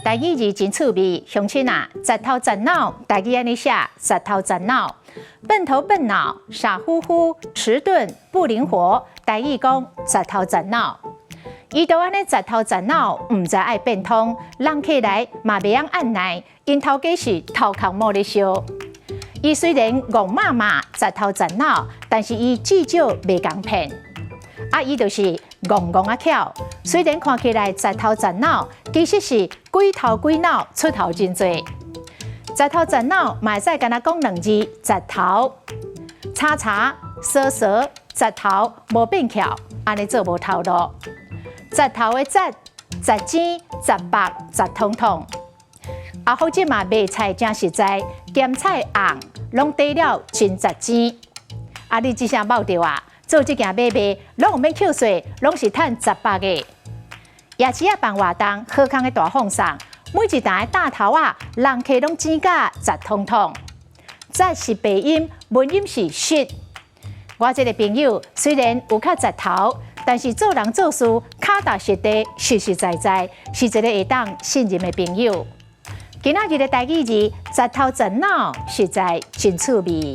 台語字真趣味，鄉親啊，窒頭窒腦，台語按呢寫，窒頭窒腦，笨頭笨腦，傻乎乎，遲鈍不靈活，台語講窒頭窒腦。伊都按呢窒頭窒腦，毋知愛變通，人客來嘛袂曉按捺，𪜶頭家是頭殼毛咧燒。伊雖然戇媽媽窒頭窒腦，但是伊至少袂共騙。啊，伊就是戇戇仔巧，雖然看起來窒頭窒腦，其實是鬼頭鬼腦，出頭真濟。窒頭窒腦嘛會使干焦講兩字，窒頭、叉叉、趖趖、窒頭無變巧，按呢做無頭路。窒頭的窒，窒錢、窒腹、窒統統。啊，好這嘛賣菜誠實在，鹹菜紅攏綴了真窒錢。啊，你這聲冒著啊，做這件買賣攏毋免扣稅，攏是趁十八个。夜市仔辦活動，好康的大放送，每一台大頭仔，人客攏錢甲窒統統。窒是白音，文音是實。我這个朋友雖然有較窒頭，但是做人做事跤踏實地，實實在在，是一个會當信任的朋友。今仔日的台語字，窒頭窒腦，實在真趣味。